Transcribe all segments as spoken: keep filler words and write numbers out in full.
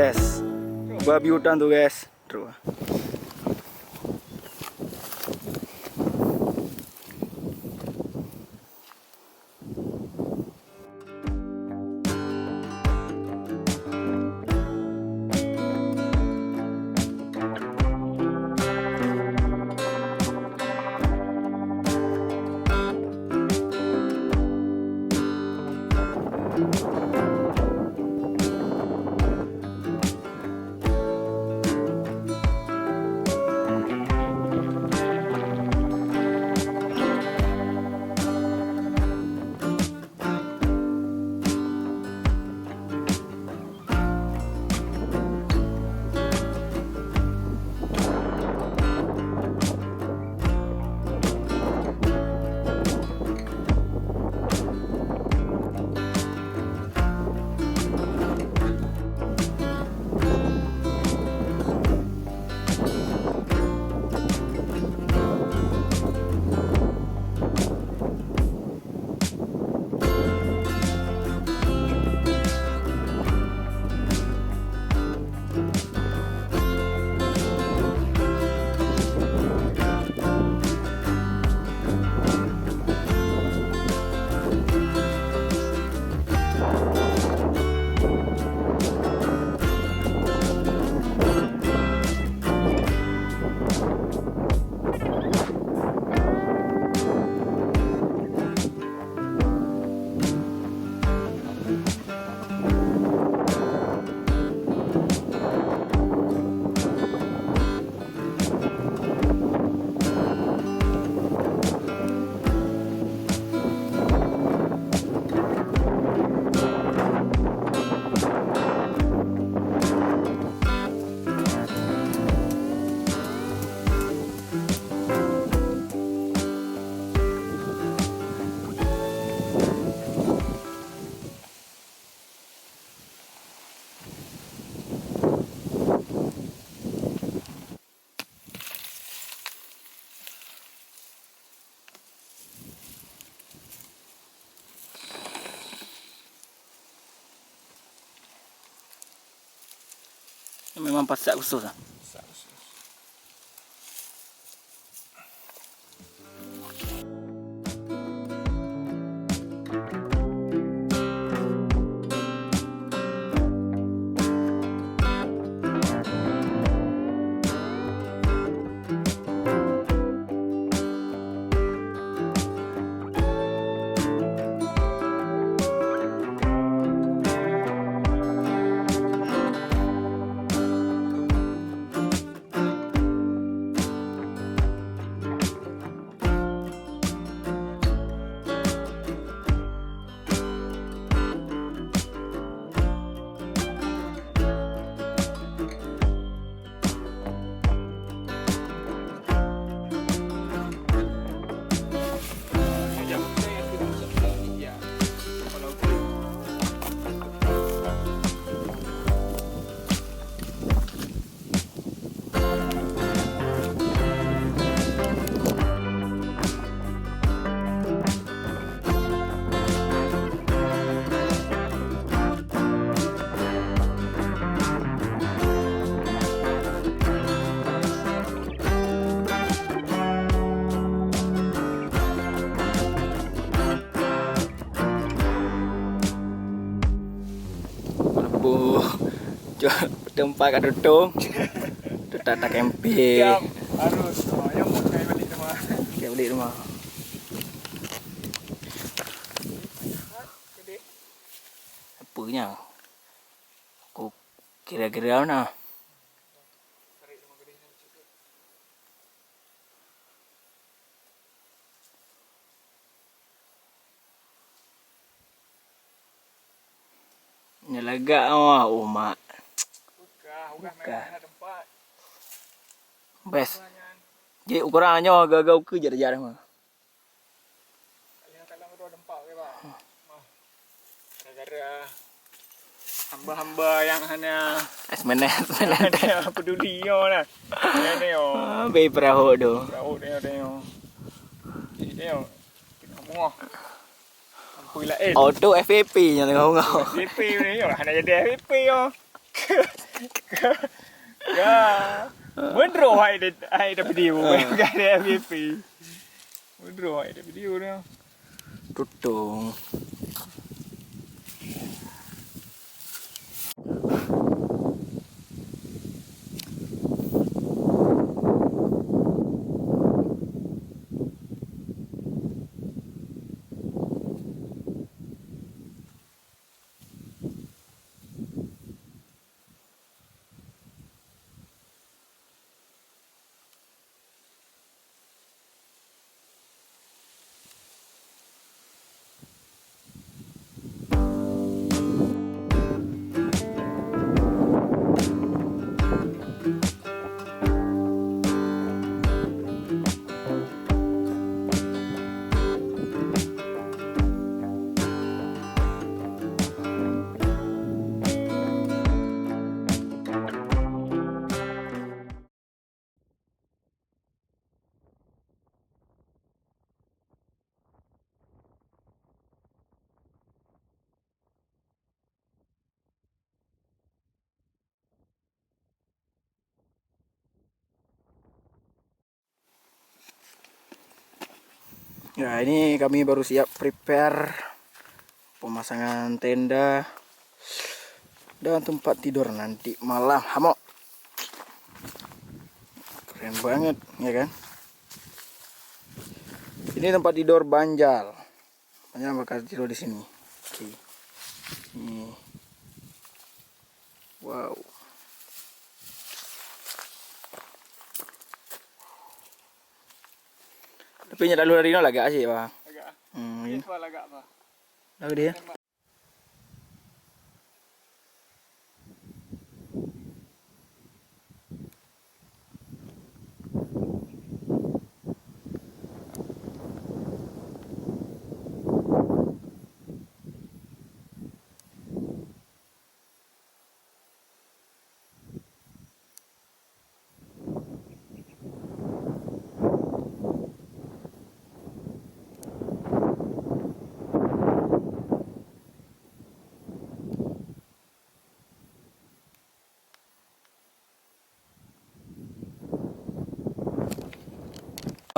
Guys, babi hutan tu, guys. Trok. Memang pasak khusus ah. Aduh, cok, tempat kat tutong. Tetap tak kempeh. Siap. Harus. Oh, yang mau kai balik rumah. Kai balik rumah. Apa nya? Aku kira-kira mana? Nyelagak awak umat. Bukah, bukah. Bukah. Best. Jadi ukurang nyoe gaga ukeue jar-jar mah. Gara-gara hamba-hamba yang hana Asmana, asmana. Hana peduli nyoe lah. Ya, ni, oh. Ah, bei perahu tu. Perahu dia, dia, oh. Jadi dia, oh. Kita muah. Ampun lah, eh. Auto F P P yang tengah ngau. F P P ni, oh. Hana jadi F P P, oh. Ya. Meudroe hai de, hai de video. Ah. Bukan ada F Y P. Meudroe hai de video tu. Tutong. Ya, ini kami baru siap prepare pemasangan tenda dan tempat tidur nanti malam. Hamok. Keren banget, ya kan? Ini tempat tidur Banjal. Banjal bakal tidur di sini. Oke. Ini. Wow. Tapi nyak lalu dari nyoe lagak asyik, bah. Lagak. Hmm, iya. Lagak, bah. Lagak dia.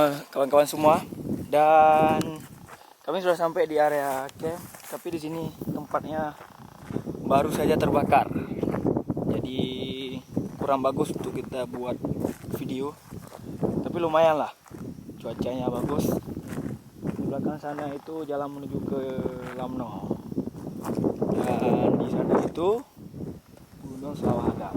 Eh, kawan-kawan semua, dan kami sudah sampai di area camp, tapi di sini tempatnya baru saja terbakar. Jadi kurang bagus untuk kita buat video. Tapi lumayan lah. Cuacanya bagus. Di belakang sana itu jalan menuju ke Lamno. Dan di sana itu Gunung Sawah Agam.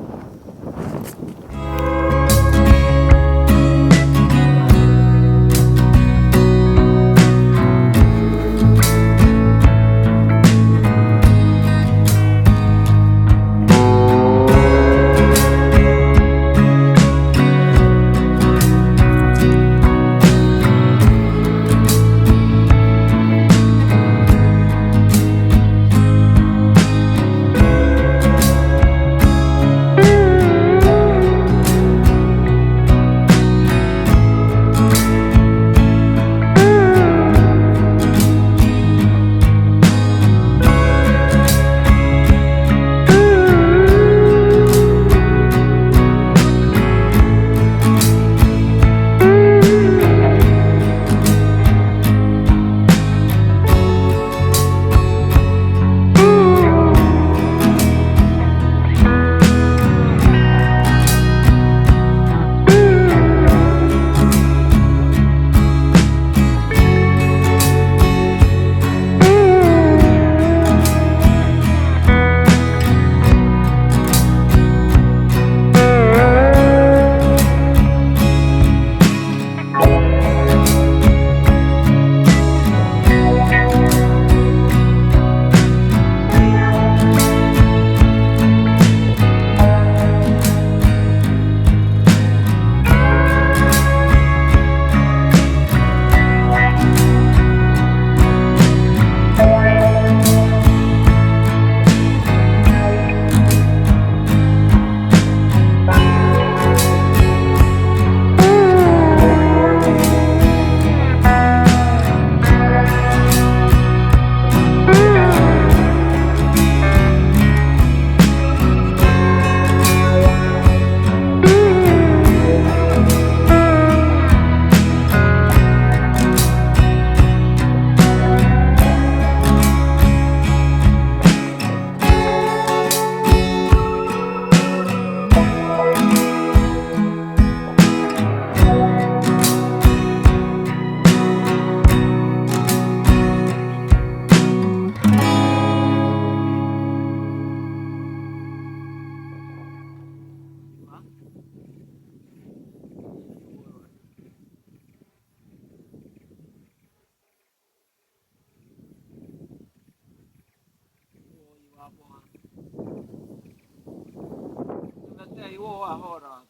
Wah, ho dah.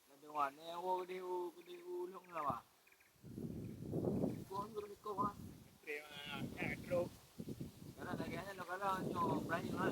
Ladang wah, ni wo gede u, gede u lhong lah wah. Kong gede kong wah. Terima kasih, bro. Karena lagi hanya lo kalau nyo berani lah.